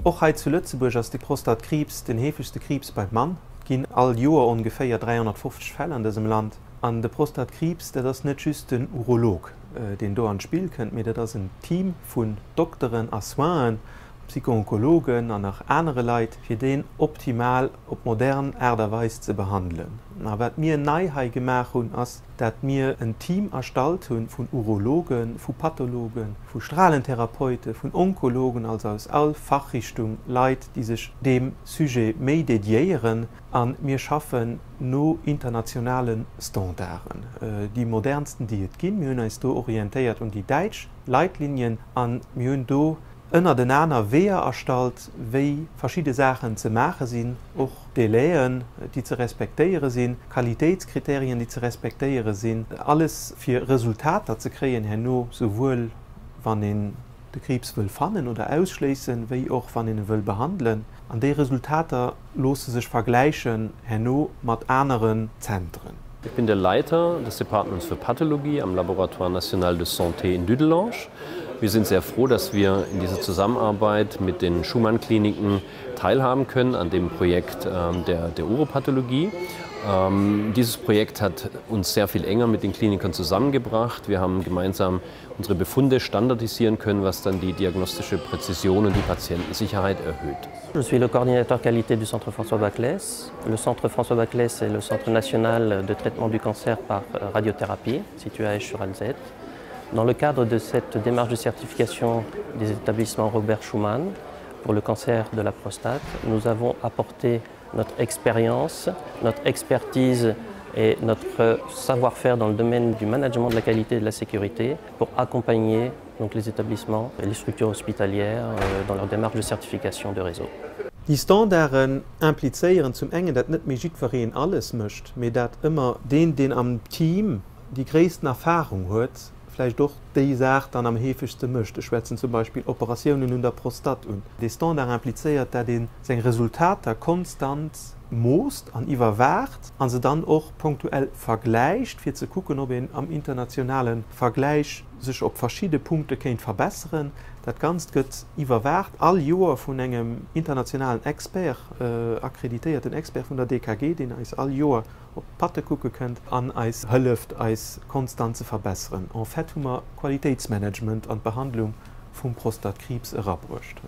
Och hei zu Lëtzebuerg ass de Prostatkriibs den heefegste Kriibs beim Mann. Et ginn all Joer ongeféier 350 Fäll an dësem Land. An de Prostatkriibs, dat ass net just den Urolog, deen do an d'Spill kënnt, mee dat ass en Team vun Dokteren a Soinen, Psychoonkologen an nach anere Leit, fir deen optimal op modern Aart a Weis ze behandelen. A wat mir nei hei gemaach hunn, ass, dat mir en Team erstallt hunn vun Urologen, vu Pathologen, vu Strahlentherapeuten, vun Onkologen, also aus all Fachrichtung Leit, déi sech deem Sujet méi dédiéieren. A mir schaffen no internationale Standarden, déi modernsten, déi et ginn. Mir hunn eis do orientéiert un déi däitsch Leitlinien a mir hunn do ënnertenaner Weeër erstallt, wéi verschidde Saachen ze maache sinn, och Délaiën, déi ze respektéiere sinn, Qualitéitskriterien, déi ze respektéiere sinn, alles fir Resultater ze kréien herno, souwuel wann een de Kriibs wëll fannen oder ausschléissen, wéi och wann een e wëll behandelen. An déi Resultater loosse sech vergläichen herno mat aneren Zentren. Ich bin der Leiter des Departments für Pathologie am Laboratoire national de santé in Dudelange. Wir sind sehr froh, dass wir in dieser Zusammenarbeit mit den Schumann-Kliniken teilhaben können an dem Projekt ähm, der, der Uropathologie. Ähm, dieses Projekt hat uns sehr viel enger mit den Klinikern zusammengebracht. Wir haben gemeinsam unsere Befunde standardisieren können, was dann die diagnostische Präzision und die Patientensicherheit erhöht. Je suis le coordinateur qualité du Centre François Baclès. Le Centre François Baclès est le centre national de traitement du cancer par radiothérapie, situé à Esch-sur-Alzette. Dans le cadre de cette démarche de certification des établissements Robert Schumann pour le cancer de la prostate, nous avons apporté notre expérience, notre expertise et notre savoir-faire dans le domaine du management de la qualité et de la sécurité pour accompagner donc, les établissements et les structures hospitalières euh, dans leur démarche de certification de réseau. Déi Standarden implizéieren zum engen, dat net méi jiddwereen alles mécht, mee dat ëmmer deen, deen am Team déi gréissten Erfahrung huet, vläicht och déi Saach dann am heefegste mécht. Ech schwätzen zum Beispill Operatiounen un der Prostate un. Dee Standard implizéiert, dat ee seng Resultater konstant moosst an iwwerwaacht a se dann och punktuell vergläicht, fir ze kucken, ob een am internationale Vergläich sech op verschidde Punkte kéint verbesseren. Dat Ganzt gëtt iwwerwaacht all Joer vun engem internationalen Expert, akkreditéierten Expert vun der DKG, deen eis all Joer op d'Patte kucke kënnt an eis hëlleft, eis konstant ze verbesseren. En fait hu mer Qualitéitsmanagement an d'Behandlung vum Prostatkriibs erabruecht.